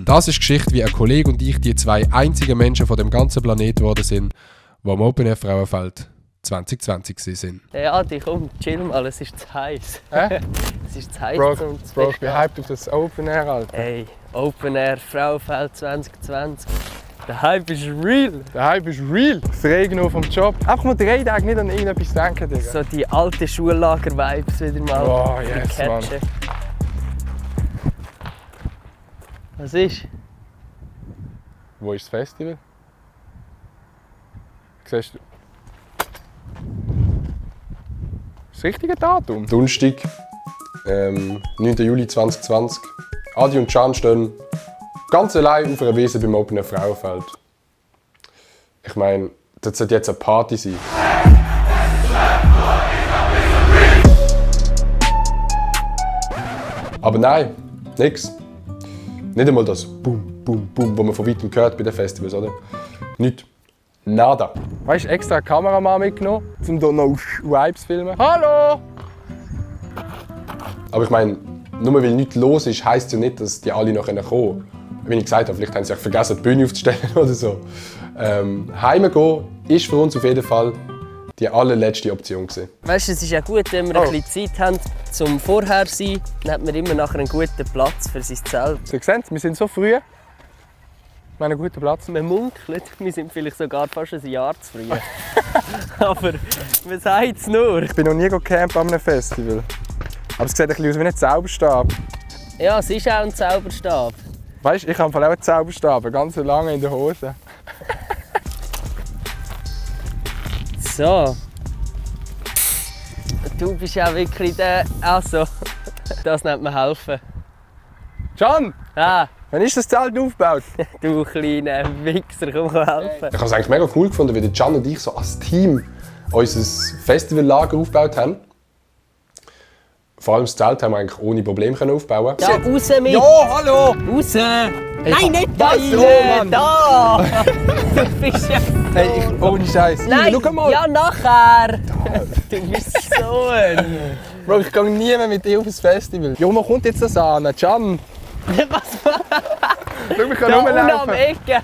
Das ist die Geschichte, wie ein Kollege und ich die zwei einzigen Menschen von dem ganzen Planeten geworden sind, die am Open Air Frauenfeld 2020 sind. Hey Adi, komm, chill mal, es ist zu heiß. Es ist zu heiß Bro, zum ich bin hyped auf das Open Air, Alter. Hey, Open Air Frauenfeld 2020. Der Hype ist real. Der Hype ist real. Frei genug vom Job. Einfach mal 3 Tage nicht an irgendetwas denken, Digga. So die alten Schullager-Vibes wieder mal. Oh, yes, Mann. Was ist? Wo ist das Festival? Siehst du? Das richtige Datum? Donnerstag, 9. Juli 2020. Adi und Can stehen ganz allein auf einer Wiese beim Open Air Frauenfeld. Ich meine, das sollte jetzt eine Party sein. Aber nein, nix. Nicht einmal das Boom, Boom, Boom, das man von weitem hört bei den Festivals, oder? Nicht. Nada. Weißt du, extra einen Kameramann mitgenommen, um hier noch Vibes zu filmen. Hallo! Aber ich meine, nur weil nichts los ist, heisst ja nicht, dass die alle noch kommen. Wie ich gesagt habe, vielleicht haben sie auch vergessen, die Bühne aufzustellen oder so. Heimgehen ist für uns auf jeden Fall die allerletzte Option gewesen. Weißt du, es ist ja gut, wenn wir ein bisschen Zeit haben zum Vorher sein, dann hat man immer nachher einen guten Platz für sein Zelt. Sie sehen, wir sind so früh. Wir haben einen guten Platz. Man munkelt, wir sind vielleicht sogar fast ein Jahr zu früh. Aber was sagt es nur? Ich bin noch nie gecampt an einem Festival. Aber es sieht ein bisschen aus wie ein Zauberstab. Ja, es ist auch ein Zauberstab. Weißt du, ich habe auch einen Zauberstab, ganz lange in der Hose. So. Du bist ja wirklich der. Also, das nennt man helfen. Can! Ah, Wann ist das Zelt aufgebaut? du kleiner Wichser, komm helfen. Ich habe es eigentlich mega cool gefunden, wie Can und ich so als Team unser Festivallager aufgebaut haben. Vor allem das Zelt haben wir eigentlich ohne Probleme aufbauen. Ja, raus mit! Ja, hallo! Raus! Nein, nicht da Was? Oh, rein! Mann. Da! Du bist ja... Hey, ohne Scheiß. Nein, Schau mal! ja nachher! Du bist so ein... Bro, ich gehe nie mehr mit dir auf das Festival. Jo, wo kommt jetzt das an? Can! Was war Schau, ich kann da rumlaufen. unten am Ecke?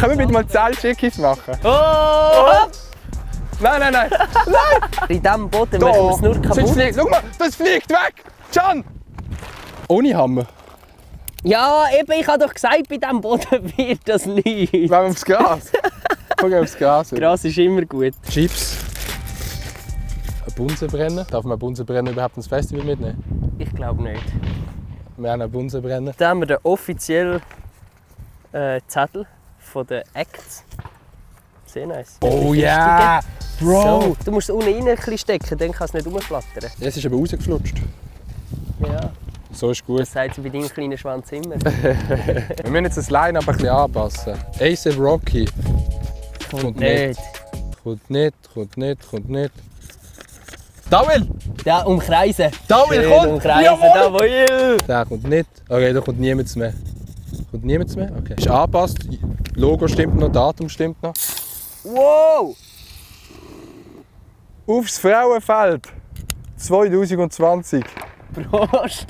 Können wir bitte mal Zeltschickis machen? Oh! Nein! In diesem Boden machen wir es nur Sonst kaputt. fliegt, schau mal, das fliegt weg! Can! Ohne Hammer. Ja, eben, ich habe doch gesagt, bei diesem Boden wird das nicht. Wollen wir aufs Gras? Guck aufs Gras. Gras ist immer gut. Chips. Ein Bunsenbrenner. Darf man Bunsenbrenner überhaupt ins Festival mitnehmen? Ich glaube nicht. Wir haben einen Bunsenbrenner. Dann haben wir den offiziellen Zettel von den Acts. Sehr nice. Oh ja! Bro! So, du musst es unten rein ein bisschen stecken, dann kann es nicht rumflattern. Es ist aber rausgeflutscht. Ja, So ist gut. das sagt sie bei deinem kleinen Schwanz immer. Wir müssen jetzt das Line-Up ein bisschen anpassen. A$AP Rocky. Kommt nicht. Kommt nicht. Da will! Ja, umkreisen. Da will, Schön komm! umkreisen, Jawohl! da will. Der kommt nicht. Okay, da kommt niemand mehr. Kommt niemand mehr? Okay. Ist angepasst. Logo stimmt noch, Datum stimmt noch. Wow! Aufs Frauenfeld 2020. Prost!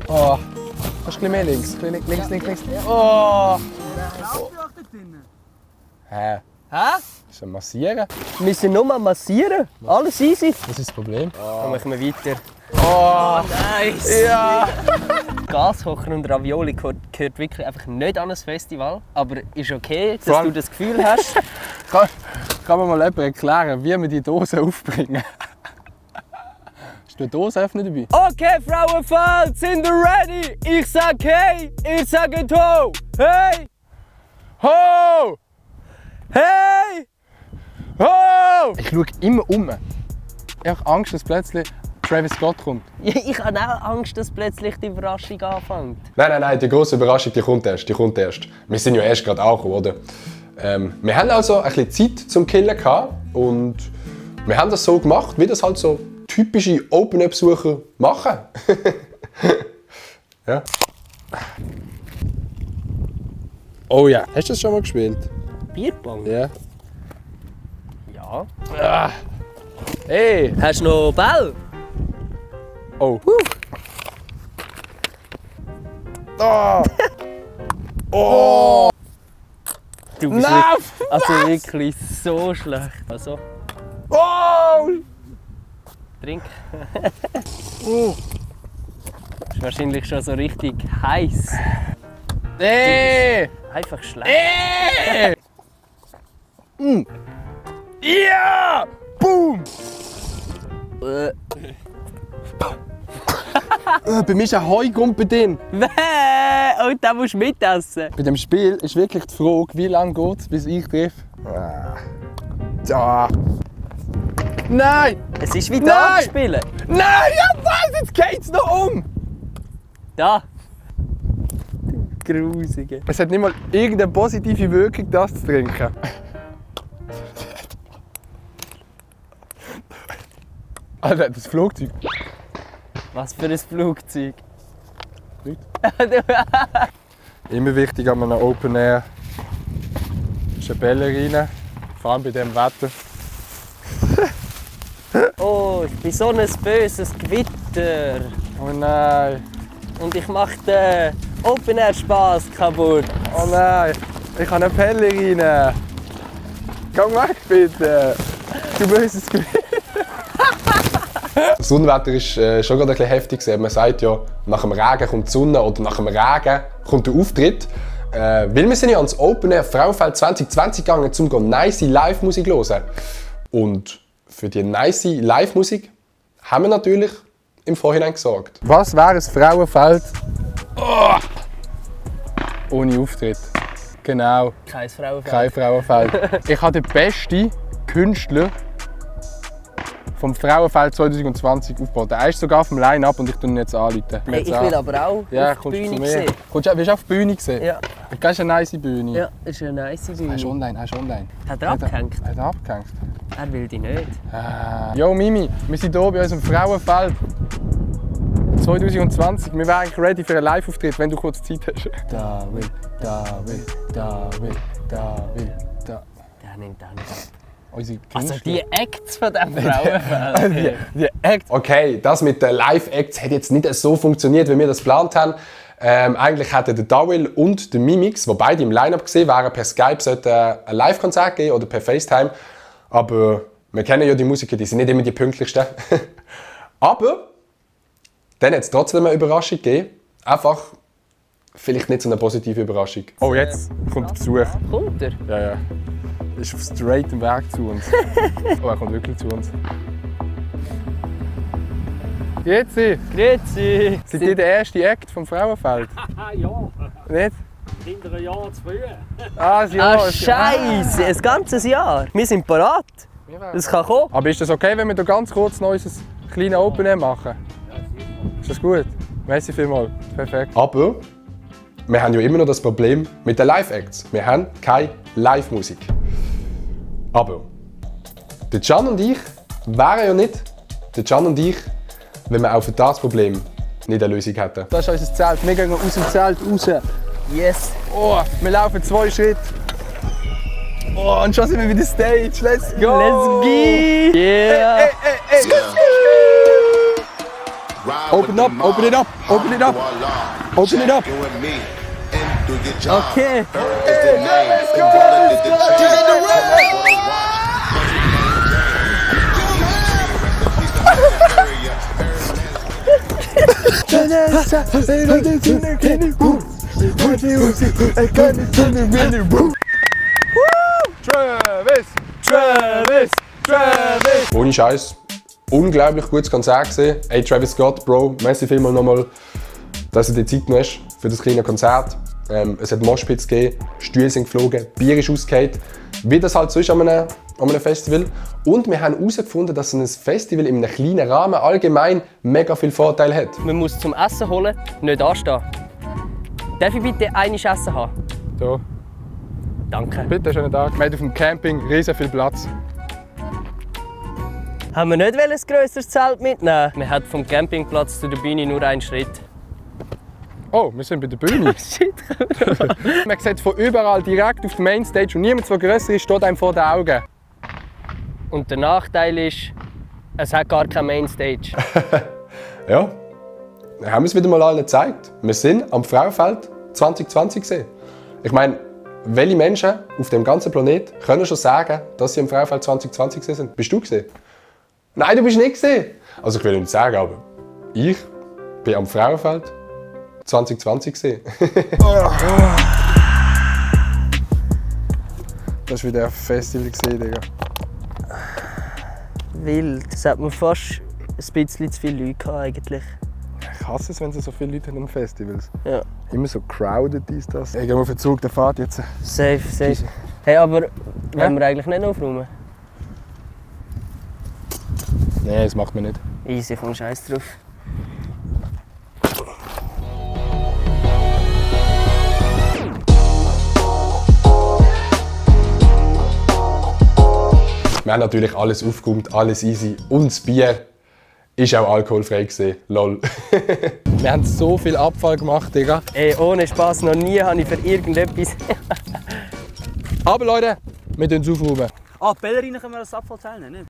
Oh. Kannst du ein bisschen mehr links? Links. Oh! Hä? Hä? Ist ein Massieren? Wir müssen nur mal massieren. Alles easy. Was ist das Problem? Dann machen wir weiter. Oh! Nice! Ja! Gaskocher und Ravioli gehört wirklich einfach nicht an ein Festival. Aber ist okay, Vor dass allem- du das Gefühl hast. Kann mir mal jemand erklären, wie wir die Dose aufbringen? Ist eine Dosenöffner dabei? Okay, Frauenfeld, sind ihr ready? Ich sag hey, ihr sagt ho. Hey! Ho! Hey! Ho! Ich schaue immer um. Ich habe Angst, dass plötzlich Travis Scott kommt. Ja, ich habe auch Angst, dass plötzlich die Überraschung anfängt. Nein, die grosse Überraschung, die kommt erst. Wir sind ja erst gerade angekommen, oder? Wir haben also ein bisschen Zeit zum Killen gehabt und wir haben das so gemacht, wie das halt so typische Open-Air-Besucher machen. Ja. Oh ja, hast du das schon mal gespielt? Bierpong? Ja. Ja. Hey! Hast du noch Ball? Oh. Oh! Oh! Du bist Nein, wirklich so schlecht. Also, Oh! trink. Ist wahrscheinlich schon so richtig heiß. Nee! Einfach schlecht. Ja! Boom! Bei mir ist ein Heugumpen drin. Und den musst du mitessen. Bei dem Spiel ist wirklich die Frage, wie lange geht es, bis ich treffe. Da. Nein! Es ist wie Nein! da spielen. Nein, ja was? Jetzt geht's noch um! Da. Grusige. Es hat nicht mal irgendeine positive Wirkung, das zu trinken. Alter, das Flugzeug. Was für ein Flugzeug. Nicht. Immer wichtig an einem Open Air ist eine Ballerina, vor allem bei diesem Wetter. Oh, ich bin so ein böses Gewitter. Oh nein, Und ich mache den Open Air Spaß kaputt. oh nein, ich habe eine Ballerina. Geh weg bitte, du böses Gewitter. Das Unwetter ist schon gerade ein bisschen heftig. Man sagt ja, nach dem Regen kommt die Sonne oder nach dem Regen kommt der Auftritt. Weil wir sind ja ans Open Air Frauenfeld 2020 gegangen, um nice Live-Musik zu hören. Und für die nice Live-Musik haben wir natürlich im Vorhinein gesorgt. Was wäre ein Frauenfeld ohne Auftritt? Genau, Kein Frauenfeld. kein Frauenfeld. Ich habe den besten Künstler vom Frauenfeld 2020 aufgebaut. Er ist sogar vom Line-Up und ich tue ihn jetzt anrufen. Hey, ich will aber auch Ja, auf die kommst du Bühne zu mir? sehen. Willst du auf die Bühne sehen? Ja. Das ist eine nice Bühne. Ja, das ist eine nice Bühne. Er ist online, er ist online. Hat er abgehängt? Er hat abgehängt. Er will dich nicht. Yo Mimi, wir sind hier bei unserem Frauenfeld 2020. Wir wären eigentlich ready für einen Live-Auftritt, wenn du kurz Zeit hast. Da will, da will, da will, da will, da. Der nimmt auch nicht ab. Unsere Also Künstler. die Acts von diesem Frauenfeld. Die Act. Okay, das mit den Live-Acts hat jetzt nicht so funktioniert, wie wir das geplant haben. Eigentlich hätten der Dawil und der Mimix, die beide im Line-Up gesehen wären, per Skype ein Live-Konzert geben oder per FaceTime. Aber wir kennen ja die Musiker, die sind nicht immer die pünktlichsten. Aber dann hat es trotzdem eine Überraschung gegeben. Einfach vielleicht nicht so eine positive Überraschung. Oh, jetzt kommt der Besuch. Kommt er? Ja, ja. Er ist auf straightem Weg zu uns. Oh, er kommt wirklich zu uns. Grüezi! Grüezi! Seid ihr der erste Act vom Frauenfeld? Ja, Nicht? hinter ein Jahr zu früh. Ah, das Jahr Ah, ist- Scheiße! Ein ganzes Jahr! Wir sind parat! Das kann kommen. Aber ist das okay, wenn wir da ganz kurz noch unser kleines Open Air machen? Ist das gut? Merci vielmals. Perfekt. Aber wir haben ja immer noch das Problem mit den Live-Acts. Wir haben keine Live-Musik. Aber der Can und ich wären ja nicht der Can und ich, wenn wir auch für das Problem nicht eine Lösung hätten. Das ist unser Zelt. Wir gehen aus dem Zelt raus. Yes! Oh, wir laufen 2 Schritte. Oh, und schon sind wir wieder Stage. Let's go! Let's go! Yeah! Open up, open it up, open it up, open it up. Okay! Travis, Travis, Travis. Ohne Scheiß, unglaublich gutes Konzert gesehen. Hey Travis Scott, Bro, merci vielmals nochmal, dass du dir Zeit genommen hast für das kleine Konzert. Es hat Moshpits gegeben, Stühle sind geflogen, Bier ist ausgefallen, wie das halt so ist an einem Festival. Und wir haben herausgefunden, dass ein Festival in einem kleinen Rahmen allgemein mega viel Vorteile hat. Man muss zum Essen holen, nicht anstehen. Darf ich bitte einiges Essen haben? So, Danke. bitte, schönen Tag. Wir haben auf dem Camping riesen viel Platz. Haben wir nicht ein grösseres Zelt mitnehmen? Wir haben vom Campingplatz zu der Bühne nur einen Schritt. Oh, wir sind bei der Bühne. Shit! Man sieht von überall direkt auf der Mainstage und niemand, der grösser ist, steht einem vor den Augen. Und der Nachteil ist, es hat gar keine Mainstage. Ja, haben wir es wieder mal allen gezeigt. Wir sind am Frauenfeld 2020 gesehen. Ich meine, welche Menschen auf dem ganzen Planet können schon sagen, dass sie am Frauenfeld 2020 gesehen sind? Bist du gesehen? Nein, du bist nicht gesehen. Also ich will nicht sagen, aber ich bin am Frauenfeld 2020 gesehen. Das war wieder ein Festival gesehen, Digga. Wild. Es hat mir fast ein bisschen zu viele Leute gehabt, eigentlich. Ich hasse es, wenn es so viele Leute haben an Festivals. Ja. Immer so crowded ist das. Ich gehe auf den Zug, der fährt jetzt. Safe, safe. Hey, aber wollen wir eigentlich nicht aufräumen? Nein, das macht man nicht. Easy, komm Scheiß drauf. Wir haben natürlich alles aufgeräumt, alles easy. Und das Bier ist auch alkoholfrei gewesen. Lol. Wir haben so viel Abfall gemacht, Digga. Ey, ohne Spaß, noch nie habe ich für irgendetwas. Aber Leute, wir tun es aufräumen. Ah, die Bällerinen können wir als Abfall teilen, nicht?